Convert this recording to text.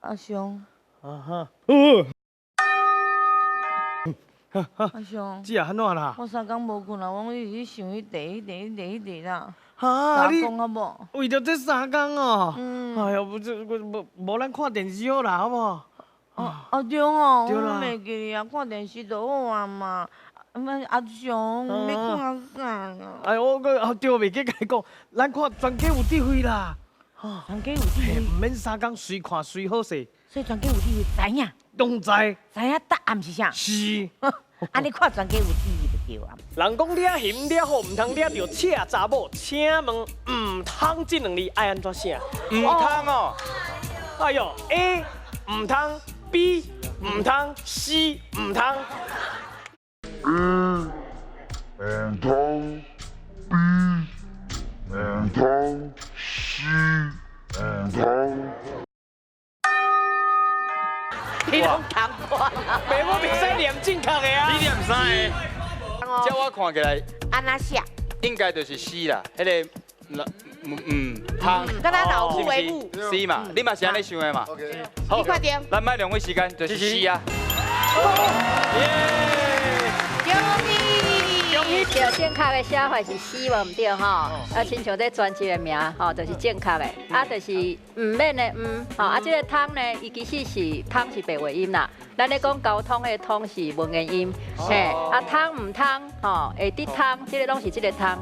阿雄，啊哈，阿雄，姐啊，按怎啦？我三工無睏啊，我講你是想彼塊、彼塊、彼塊、彼塊啦。哈，你講好無？為著這三工哦，嗯哎呦，無這無無咱看電視好啦，好無？哦哦對哦，對啦我袂記哩啊，看電視就好啊嘛。啊，阿雄，欲看啥啊？哎，我閣啊對，袂記共你講，咱看全家有智慧啦。全家有智慧，毋免三工隨看隨好勢。所以全家有智慧知影？攏知。知影答案是啥？是。按呢看全家有智慧就對啊。人講掠熊掠虎，毋通掠著赤查某。請問毋通這兩字愛按怎寫？毋通哦。哎喲，A 毋通，B 毋通，C 毋通。 A 毋通，B 毋通，C 毋通。你攏仝款啊！袂，我袂使念正確的啊。你念啥个？這我看起來按怎寫？應該就是 C 啦，彼個毋毋通。敢若老母的母。 C 嘛，你嘛是按呢想的嘛？你確定？咱莫浪費時間，就是 C 啊。耶！恭喜！對，正確的寫法是 C 無毋對吼，啊，親像這專輯的名吼，就是正確的，啊，就是毋免的毋，吼，啊，這个通呢，伊其實是通是白話音啦，咱咧講交通的通是文言音，嘿，啊，通毋通，吼，會得通，這个攏是這个通。